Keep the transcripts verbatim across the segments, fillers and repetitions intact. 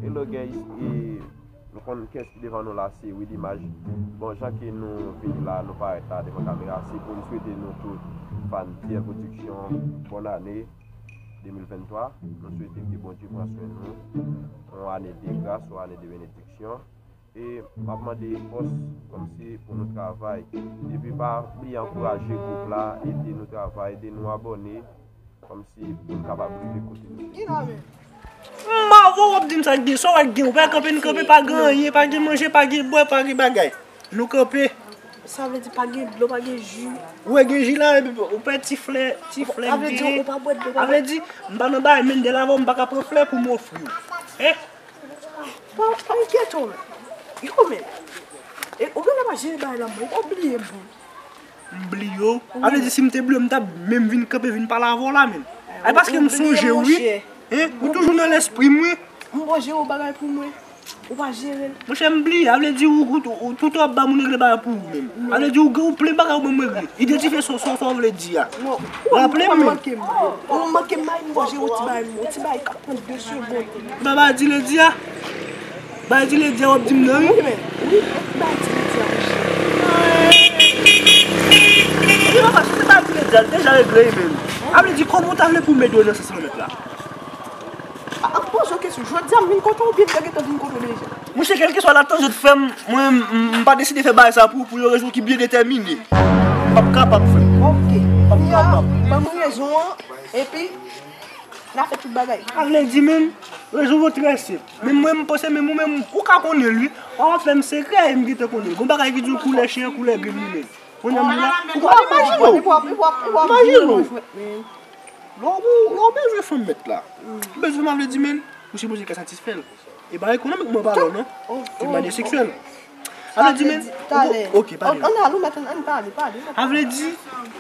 Hello guys, e nou konn kiyès ki devan nou la, se Willy Maj. Bon, jan ke nou vini la, nou parèt la devan kamera, se pou n swete nou tout fan T L Production bòn ane de mil venntwa. Nou swete ke Bondye pran swen nou, yon ane de gras, yon ane de benediksyon. E m ap mande fòs kòmsi pou nou travay. Epi pa bliye ankouraje gwoup la, ede nou travay, ede nou abòne, kòmsi pou n kapab rive kote nou vle. M pa vo w ap di m sa k gen, sa w wè k gen, ou pa kanpe, nou kanpe, pa gen anyen, pa gen manje, pa gen bwè, pa gen bagay. Nou kanpe. Sa vle di pa gen dlo, pa gen ji. Ou wè gen ji la, epi ou pè ti flè, ti flè. Sa vle di ou pa bwè dlo, pa bwè. Sa vle di, m pa nan bagay, men de la avè w, m pa ka pran flè pou m ofri w. Hein? Pa, pa enkyete w, men. Yo, men. E, ou genlè pa jere bagay la, men. Ou pa bliye m, bon. M bliye w? Sa vle di, si m te bliye w, m t ap menm vin kanpe, vin pale avè w la, menm. Ay, paske m sonje w, wi. Hein? Ou toujou nan lespri m, wi. M pa jere yon bagay pou mwen. Ou pa jere l. Monchè, m bliye. Sa vle di, ou, ou, ou, tout w ap ba moun regle bagay pou ou menm. Sa vle di, ou, ou plen bagay ou menm regle. Idantifye sa, sa, sa w vle di a. Non. Raple m, menm. Ou manke m, ou manke m, m pa jere yon ti bagay, yon ti bagay k ap pran de segonn. Ba, ba di ledi a. Ba di ledi a, w ap di m non, wi. Wi, men. Wi, ba di ledi a, monchè. Wi, papa, si w te ba di ledi a, l deja regle, wi, menm. Sa vle di, kòman w ta vle pou m ede w nan sans lan, mèt la? A, ap poze w kesyon. Jodi a, m vin kote w, oubyen m te gentan vin kote w deja? Monchè, kèlkeswa latanzye w t fè m, mwen, m, m pa deside fè bagay sa pou, pou yon rezon ki byen detèmine. M p ap kapab, frè m. Ok. M p ap kapab. Ban m rezon an, epi n a fè tout bagay. Sa vle di, menm, rezon yo trè senp. Men mwen, m panse, menm ou menm, ou ka konnen l, wi. W ap fè m sekrè, e m gentan konnen l. Gon bagay ki di w koulè chen, koulè gri li menm. Kounye a m di la, ou pa imajine w. Imajine w. Lè w, lè w bezwen fanm, mèt la. Ou bezwen fanm, sa vle di, menm, ou sipoze ka satisfè l. E pa ekonomikman palan, non. Se de manyè seksyèl. Sa vle di, menm, ok, pale. Ann al, ou mèt, ann pale, pale. Sa vle di,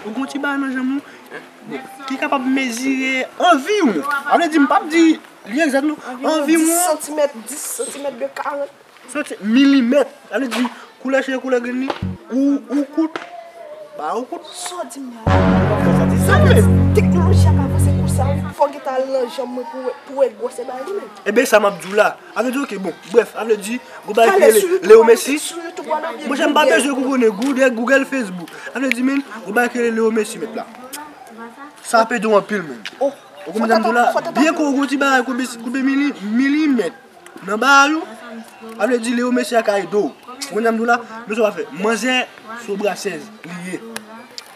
ou gon ti bagay nan janm ou, ki kapab mezire anviwon. Sa vle di, m p ap di li egzak, non. Anviwon dis santimèt, dis santimèt de karant. Santi milimèt. Sa vle di, koulè cheve, koulè grenn li, ou, ou kout. Ba ou kout. Sa w di m la? Sa vle di, teknoloji a ka avanse konsa, fò w gentan al nan janm mwen pou wè, pou wè gwosè bagay li menm. Ebyen, sa m ap di w la. Sa vle di, ok, bon, brèf, sa vle di, gon bagay ki rele Leo Messi. Monchè, m pa bezwen Google, Google, Google, Facebook. Sa vle di, menm, gon bagay ki rele Leo Messi, mèt la. Sa ap ede w anpil, menm. Ou konprann sa m di w la? Byen ke w gon ti bagay koube, koube mili-, milimèt. Nan bagay ou, sa vle di Leo Messi a ka ede w. Ou konn sa m di w la? Men sa w pa fè. Manzè se yon brasèz li ye.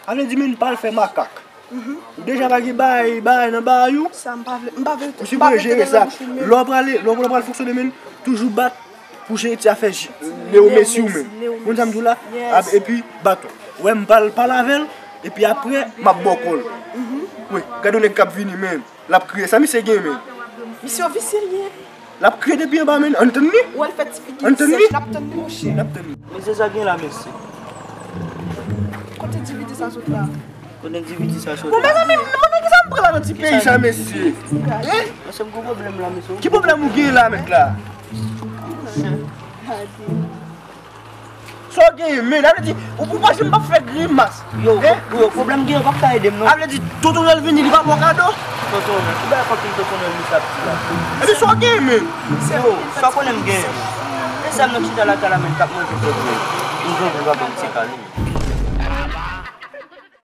Sa vle di, menm, pa al fè makak. Ou deja pa gen bagay, bagay nan bagay ou. Sa m pa vle, m pa vle. Ou sipoze jere sa. Lè w prale, lè w pral fonksyone, menm, toujou bat pou jere ti afè Leo Messi ou menm. Ou konn sa m di w la? Epi bat ou. Wè, m pral pale avè l, epi apre, m ap ba w kò l. Wi, gade yon nèg k ap vini, menm. L ap kriye. Sa misye gen, menm? Misye yon visye li ye. L ap kriye depi anba, menm. Ann tann li. Ou wè l fè ti figi sèch, l ap tann li, monchè. N ap tann li. Mesye, sa gen la, mesye? Kote D V D sa sot la? Kote D V D sa sot la? Bon, mezanmi, mwen menm, kisa m pran la nan ti peyi sa, mesye? Hein? Mesye, m gen pwoblèm la, mesye. Ki pwoblèm ou gen la, mèt la? Sa w genyen, men, sa vle di, ou, ou panse m p ap fè grimas? Yo, yo, pwoblèm gen, yo p ap ka ede m, non. Sa vle di, tonton Nèl vini, li pa ba w kado? Tonton Nèl, ki bagay fòk tonton Nèl misye ap di la? Epi sa w genyen, men? Yo, sa w konnen m genyen? E sa m nan chita lakay la, men, k ap manje fèt, men. M gen dwa ban m ti kale, men.